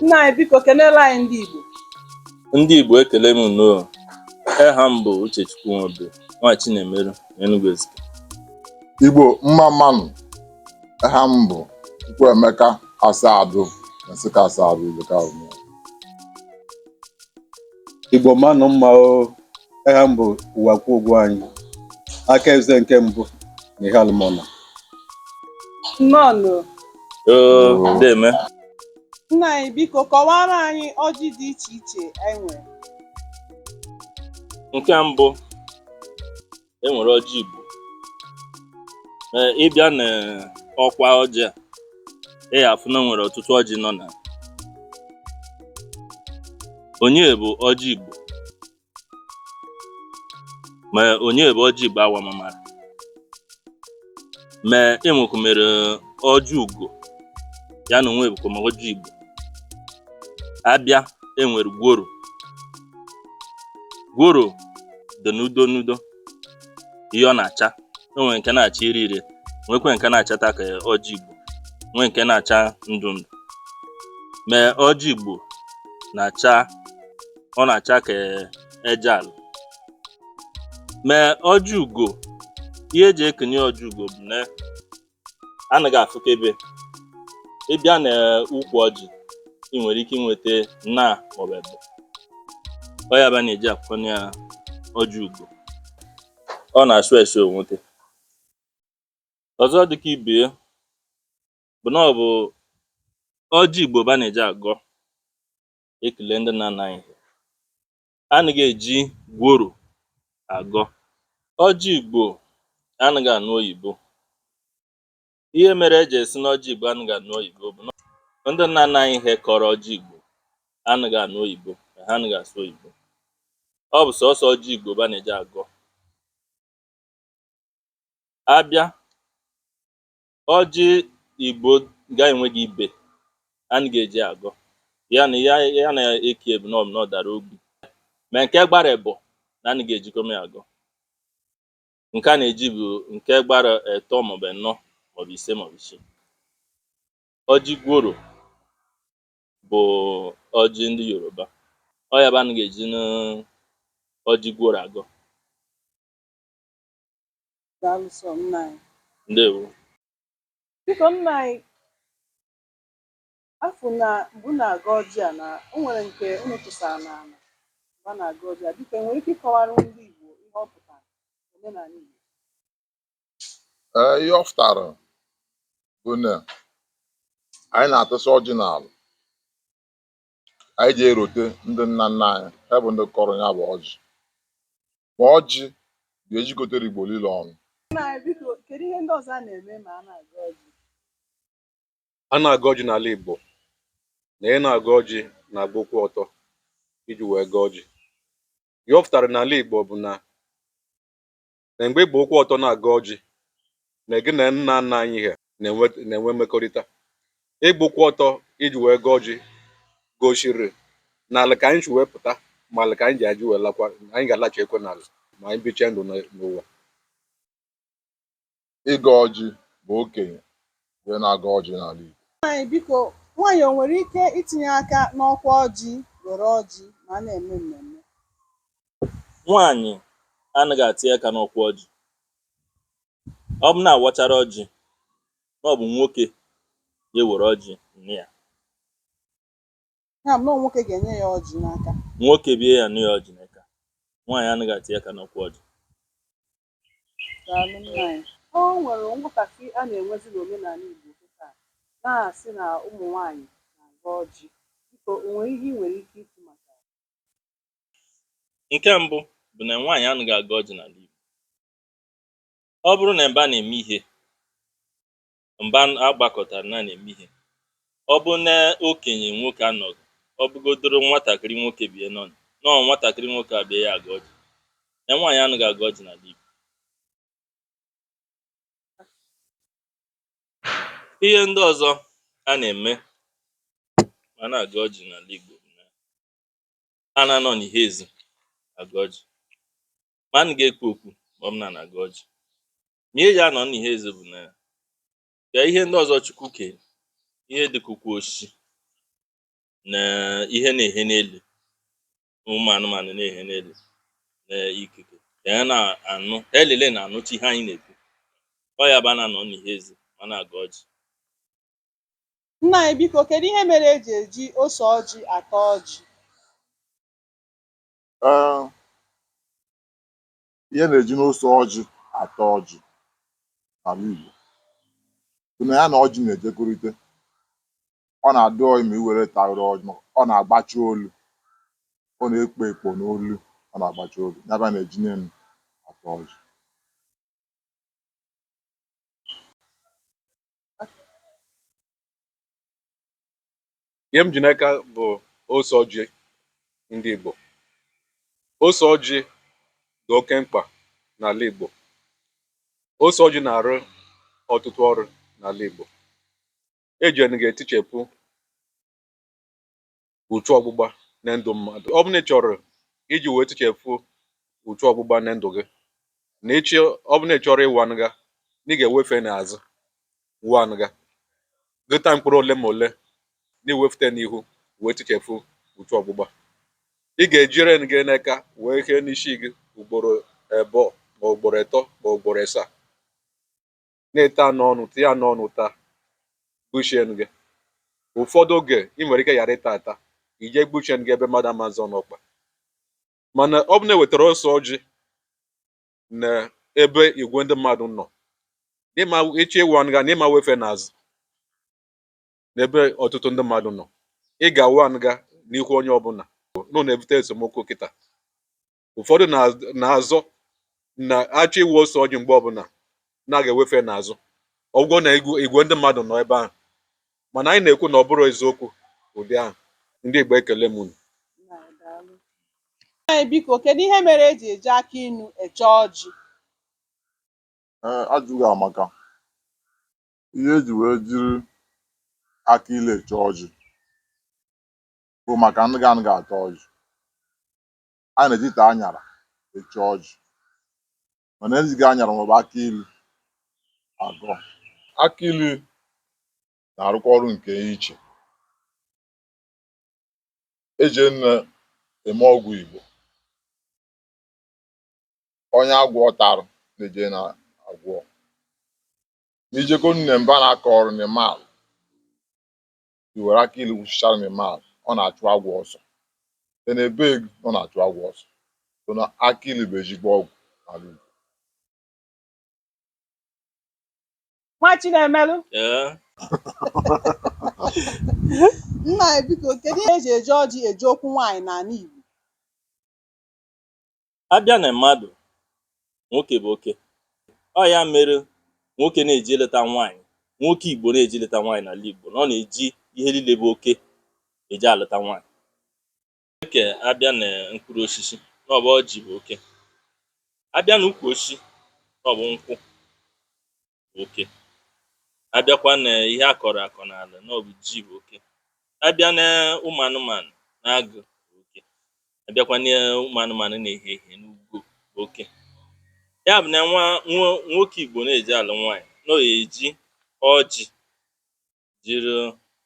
Nna anyị, biko kenela anyị ndị Igbo. Ndị Igbo, ekele m unu. Aha m bụ Uchechukwu Nwobe, nwa Chinemeru, Enugu Ezike. Igbo, mma mma nụ. Aha m bụ Chukwuemeka Asadu, Nsụka Asadu Iloka. Igbo, manụ mma o. Aha m bụ Ụwakwu Ugwu anyị, aka eze nke mbụ na ihe alụmọna. Nnọọ. Oo, deme. Nna anyị, biko kọwara anyị ọjị dị iche iche anyị nwere. Nke mbụ, e nwere ọjị Igbo. Ee, ịbịa na ọkwa ọjị a, ị ga-afụ na o nwere ọtụtụ ọjị nọ na onye bụ ọjị Igbo, ma onye bụ ọjị Igbo awa mamara, ma enwekwumere ọjị ugo ya na onwe bụkwa ma ọjị Igbo. Abịa, enwere gworo. Gworo dị n'udo n'udo ihe ọ na-acha. O nwere nke na-acha ire ire, nwekwe nke na-achata ka ọjị Igbo, nwee nke na-acha ndụ ndụ. Ma ọjị Igbo na-acha, ọ na-acha ka eje ala. Ma ọjị ugo, ihe eji ekenye ọjị ugo bụ na anaghị afụkebe. Ịbịa na ukwu ọjị, ị nwere ike inweta na maọbụ ebe ọ ya bụ a na-eji akwanye ya ọjị ugo. Ọ na-asụ ese onwete. Ọzọ dịka ibe ya bụ na ọ bụ ọjị Igbo bụ a na-eji agọ ekele ndị nna nna anyị. Anaghị eji gworo agọ ọjị Igbo, anaghị anụ oyibo. Ihe mere eji esi na ọjị Igbo anaghị anụ oyibo bụ na ndị nna nna anyị ha kọrọ ọjị Igbo anaghị anụ oyibo, ha anaghị asụ oyibo. Ọ bụ sọsọ ọjị Igbo bụ a na-eji agọ. Abịa ọjị Igbo ga-enweghị ibe, anaghị eji agọ ya na ya ya na-eke ebu na ọ bụ na ọ dara ogbi. Ma nke gbara ebo na anaghị ejikọm ya agọ. Nke a na-eji bụ nke gbara etọ maọbụ enọ maọbụ ise maọbụ isii. Ọjị gworo bụ ọjị ndị Yoruba. Ọ ya bụ anaghị eji ọjị gworo agọ. Daalụ sọ, nna anyị. Ndewo. Biko nna anyị, afọ na mgbe unu na-agọ ọjị a, na o nwere nke unu tụsara n'ala mgbe a na-agọ ọjị a. Biko, enwere ike ịkọwara ndị Igbo ihe ọ pụtara omenala Igbo? Ee, ihe ọ pụtara bụ na anyị na-atụsa ọjị n'ala, anyị ji erote ndị nna nna anyị ha bụ ndị kọrọ ya bụ ọjị, ma ọjị ga-ejikọtara Igbo niile ọnụ. Nna anyị, biko kedu ihe ndị ọzọ a na-eme ma a na-agọ ọjị? A na-agọ ọjị n'ala Igbo, na ị na-agọ ọjị na-agba ụkwụ ọtọ iji wee gọọ ọjị. Ihe ọ pụtara n'ala Igbo bụ na mgbe ịgba ụkwụ ọtọ na-agọ ọjị, na gị na nna nna anyị ha na-enwe mmekọrịta. Ịgba ụkwụ ọtọ iji wee gọọ ọjị gosiri na ala ka anyị si wee pụta, ma ala ka anyị ji aji wee lakwa, anyị ga-alachi ekwe n'ala ma anyị bichie ndụ n'ụwa. Ịgọ ọjị bụ okenye wee na-agọ ọjị n'ala Igbo. Nna anyị, biko, nwaanyị o nwere ike itinye aka n'ọkwa ọjị, were ọjị ma a na-eme mmemme? Nwaanyị anaghị atinye aka n'ọkwa ọjị. Ọ bụ na awachara ọjị, na ọ bụ nwoke ya ewere ọjị nne ya. Ya bụ na nwoke ga-enye ya ọjị n'aka? Nwoke bie ya nụ ya ọjị n'aka. Nwaanyị anaghị atinye aka n'ọkwa ọjị. Daalụ, nna anyị. O nwere nghọtafie a na-enwezi n'omenala Igbo kịta, na-asị na ụmụ nwaanyị na-agọ ọjị. Biko, o nwere ihe ị nwere ike ikwu maka ya? Nke mbụ bụ na nwaanyị anaghị agọ ọjị n'ala Igbo. Ọ bụrụ na mba na-eme ihe, mba agbakọtara na na-eme ihe, ọ bụ na okenye nwoke anọghị, ọ bụgodoro nwatakịrị nwoke bie nọ nọọ, nwatakịrị nwoke abịa ya agọ ọjị. Na nwaanyị anaghị agọ ọjị n'ala Igbo. Ihe ndị ọzọ a na-eme ma na-agọ ọjị n'ala Igbo bụ na a na-anọ n'ihe ezi agọ ọjị, ma a ga-ekwu okwu ma ọ bụ na na-agọ ọjị. Ma ihe ji anọ n'ihe ezi bụ na ka ihe ndị ọzọ Chukwu kere, ihe dịka ukwu osisi. Na ihe na-ehe n'elu, ụmụ anụmanụ na-ehe n'elu na ikuku ka ya na-anụ, ka elele na-anụcha ihe anyị na-ekwu. Ọ ya bụ a na-anọ n'ihe ezi ma na-agọ ọjị. Nna anyị, biko, kedu ihe mere eji eji ose ọjị ata ọjị? Ee, ihe na-eji n'ose ọjị ata ọjị n'ala Igbo bụ na ya na ọjị na-ejekọrịta. Ọ na-adị ọyị ma i were tara ọjị maka ọ na-agbachi olu, ọ na-ekpo ekpo n'olu, ọ na-agbachi olu ya bụ a na-eji n'elu ata ọjị. Ihe m ji n'aka bụ ose ọjị ndị Igbo. Ose ọjị dị oke mkpa n'ala Igbo. Ose ọjị na-arụ ọtụtụ ọrụ n'ala Igbo. Eji enu ga-etichepụ uchu ọgbụgba na ndụ mmadụ. Ọ bụrụ na ị chọrọ iji wee tichepụ uchu ọgbụgba na ndụ gị, na ịchị ọ bụrụ na ị chọrọ ịwụ anụga, na ị ga-ewefe n'azụ wụọ anụga, gụta mkpụrụ ole ma ole na iwefute n'ihu wee tichepụ uchu ọgbụgba. Ị ga-ejire gị n'aka wee hie n'isi gị ugboro abụọ ma ugboro atọ ma ugboro asaa, na-eta n'ọnụ, tinye ya n'ọnụ, taa gbuchie gị. Ụfọdụ oge ị nwere ike ghara ịta ata, ije gbuchie gị ebe mmadụ ama nzọ n'ọkpa. Mana ọ bụ na ewetara ose ọjị na ebe igwe ndị mmadụ nọ, n'ịma ịchọ ịwụ anụga na ịma wefe n'azụ n'ebe ọtụtụ ndị mmadụ nọ, ị ga-awụ anụga n'ihu onye ọbụla nọ na-ebute esemokwu kịta. Ụfọdụ na-azọ na achọ iwu ose ọjị mgbe ọbụla na a ga-ewefe n'azụ, ọgwụgwọ na igwe ndị mmadụ nọ ebe ahụ. Mana anyị na-ekwu na ọ bụrụ eziokwu ụdị ahụ. Ndị Igbo, ekele m unu. Nna anyị, daalụ. Nna anyị, biko, kedu ihe mere eji eji akị inu eche ọjị? Ee, ajụghị amaka. Ihe eji wee jiri aka ilu eche ọjị bụ maka ndị ga ata ọjị. A na-eji ite anyara eche ọjị, mana ejighị anyara maọbụ aka ilu agọ. Aka ilu na-arụkwa ọrụ nke ya iche. Eji nne eme ọgwụ Igbo. Onye agwọ tarụ na-eje na agwọ. N'ijeko nne mba na-akọ ọrụ n'ịmal, i were aka ilu wụchichara n'ịmal, ọ na-achụ agwọ ọsọ. Site n'ebe ego ọ na-achụ agwọ ọsọ. So na aka ilu bụ ezigbo ọgwụ n'ala Igbo. Nwa Chinemelu. Ee. Nna anyị, biko, kedu ihe eji eji ọjị eji okwu nwaanyị n'ala Igbo? Abịa na mmadụ, nwoke bụ oke. Ọ ya mere nwoke na-eji eleta nwaanyị, nwoke Igbo na-eji eleta nwaanyị n'ala Igbo, na ọ na-eji ihe niile bụ oke eji alụta nwaanyị. Oke abịa na mkpụrụ osisi, na ọ bụ ọjị bụ oke. Abịa na ukwu osisi, na ọ bụ nkwụ bụ oke. Abịakwa na ihe a kọrọ akọ n'ala, na ọ bụ ji bụ oke. Abịa na ụmụ anụmanụ, na agụ bụ oke. Abịakwa na ụmụ anụmanụ na-ehe ehe, n'ugo bụ oke. Ya bụ na nwa nwoke Igbo na-eji alụ nwaanyị, na ọ eji ọjị, jiri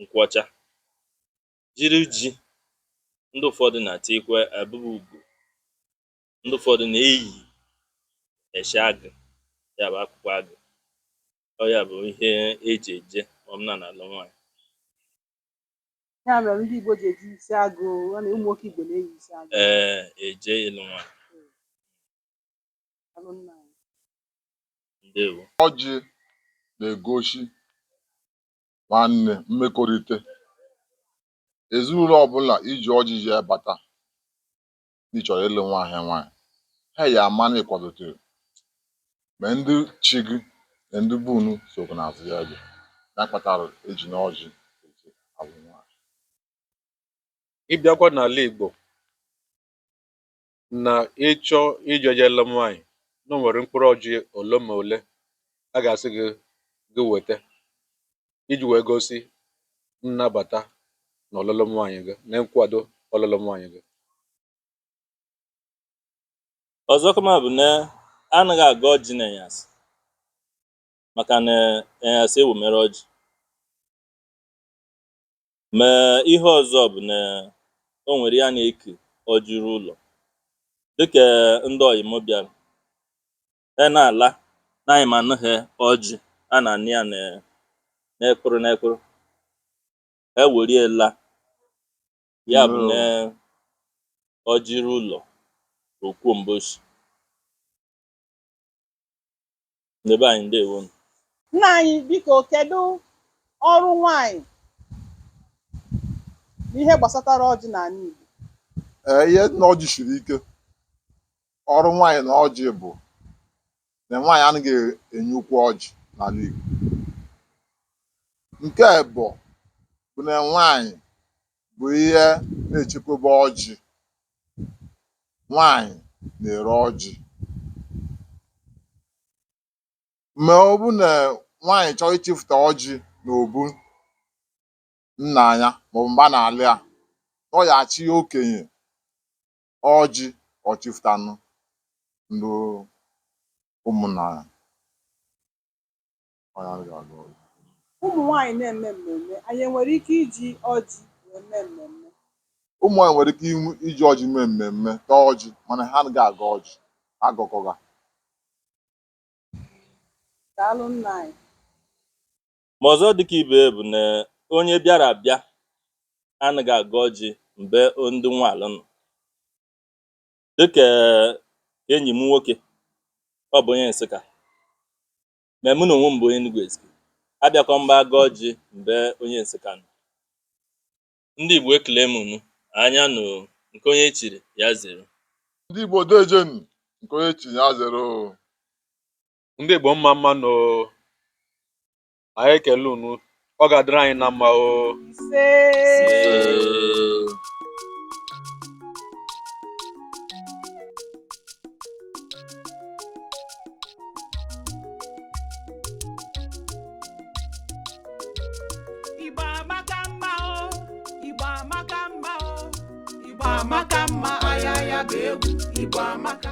nkwụ ọcha, jiri ji. Ndị ụfọdụ na-atikwa abụbụ ugo, ndị ụfọdụ na-eyi eshi agụ, ya bụ akwụkwọ agụ. Ọ ya bụ ihe eji eje ma ọ bụ na na-alụ nwaanyị. Ya mere ndị Igbo ji eji isi agụ, ọ na ụmụ nwoke Igbo na-eyi isi agụ. Ee, eje ịlụ nwaanyị. Daalụ, nna anyị. Ndewo. Ọjị na-egosi nwanne mmekọrịta. Ezinụlọ ọbụla iji ọjị ji bata na ị chọrọ ịlụ nwaanyị nwaanyị, ha ya ama na ịkwadotere ma ndị chi gị na ndị be unu sokwa n'azụ ya bịa. Ya kpatara eji na ọjị eji alụ nwaanyị. Ịbịakwa n'ala Igbo na ịchọ ije je lụ nwaanyị, na o nwere mkpụrụ ọjị ole ma ole a ga-asị gị gị weta iji wee gosi nnabata na ọlụlụ nwaanyị gị na nkwado ọlụlụ nwaanyị gị. Ọzọ kama bụ na anaghị agọ ọjị n'anyasị, maka na anyasị ewumere ọjị. Ma ihe ọzọ bụ na o nwere ya na-eke ọjị ruo ụlọ dịka ndị ọyị m bịara e na-ala na anyị ma anụghị ọjị a na-anị ya n'ekpụrụ n'ekpụrụ e werie la ya bụ na ọjị ruo ụlọ okwuo mbosi. Ndị be anyị, ndewo. Nna anyị, biko, kedu ọrụ nwanyị n'ihe gbasatara ọjị n'ala Igbo? Ee, ihe na ọjị siri ike. Ọrụ nwaanyị na ọjị bụ na nwaanyị anaghị enye ukwu ọjị n'ala Igbo. Nke a bụ na nwaanyị bụ ihe na-echekwaba ọjị. Nwaanyị na-ere ọjị. Ma ọ bụ na nwaanyị chọrọ ichefụta ọjị n'obu nna ya maọbụ mgbe a na-alụ ya, ọ ya achị okenye ọjị ọchịfụtanụ ndị ụmụnna ya. Ọ ya ga-agụ ọjị. Ụmụ nwaanyị na-eme mmemme, anyị enwere ike iji ọjị wee mee mmemme? Ụmụ nwaanyị nwere ike iji ọjị mee mmemme, taa ọjị, mana ha anaghị agọ ọjị agọkọga. Daalụ, nna anyị. Ma ọzọ dịka ibe bụ na onye bịara abịa anaghị agọ ọjị mgbe ndị nwaala nọ. Dịka enyi m nwoke, ọ bụ onye Nsụka, ma mụ na onwe m bụ onye Enugu Ezike, abịakwa mgba agọ ọjị mgbe onye Nsụka nọ. Ndị Igbo, ekele m unu anya nụ nke onye chiri ya zere. Ndị Igbo, dejenu nke onye chi ya zere o. Ndị Igbo, mma mma nụ o. Anyị ekele unu, ọ ga-adịrị anyị na mma o. Ise. Ee. Igbo amaka mma o, Igbo amaka mma o, Igbo amaka mma, aya ya bụ egwu, Igbo amaka.